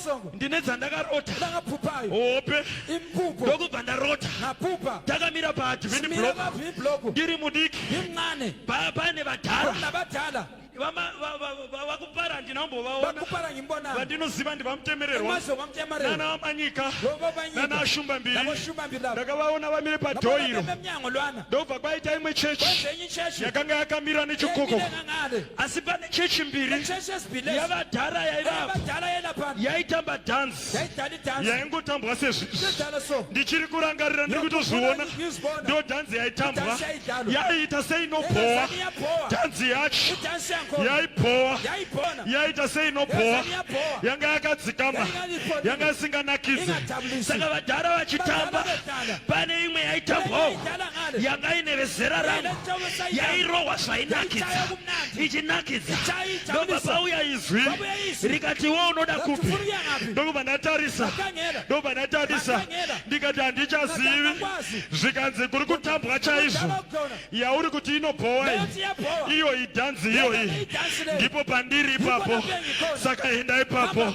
Amathongo. Ndine dzandakarota. Langaphuphayo. Hope. Imphupho. Ndokubva ndarota. Ngaphupha. Takamira paadmin Simile block. pa block. Ndiri mudiki. Ngimncane. Pane vadhara. Kunabadala. Vakupara handina kumbovaona. Vakupara ngimbonanga. Vandinoziva ndivamutemererwa. Engimaziyo kwaMtemererwa. Nana vaManyika. Lobo Manyika. Nana Shumba mbiri. Labo Shumba mbili labo. Ndakavaona vamire padhoo iro. Ngabona beme emnyango lwana. Ndobva kwaita imwe chechi Kwenze enye ichechi. yakanga yakamira nechikoko. Yayimile ngangale. Asi pane chechi mbiri Ichechi esibili lezi. yavadhara yaivapo Eyabadala yelaphana. yaitamba dhanzi Yayidlala idansi. yaingotambwa sezvizvi. Sidlala so. Ndichiri kurangarira ndiri kutozviona Ngizibona. ndo dhanzi yaitambwa Dhanzi yaidlalwa. yaiita seinobhowa Engazani iyabhowa. dhanzi yacho Idansi yankhona. yaibhowa Yayibhona. yaita seinobhowa Yazani iyabhowa. yanga yakadzikama Yayingalipholile. yanga isinganakidzi Ingajabulisi. saka vadhara vachitamba Badala bedlala. pane imwe yaitambwawo Yayidlala ngale. yanga ine vezera rangu yairohwa zvainakidza ichinakidza ndobva pauya izwi rikati wo unoda kupi ndokubva ndatarisa ndobva ndatarisa ndikati handichazivi zvikanzi kuri kutambwa chaizvo yauri kuti inobhowa iyo idhanzi iyoyi ndipo pandiri ipapo saka enda ipapo.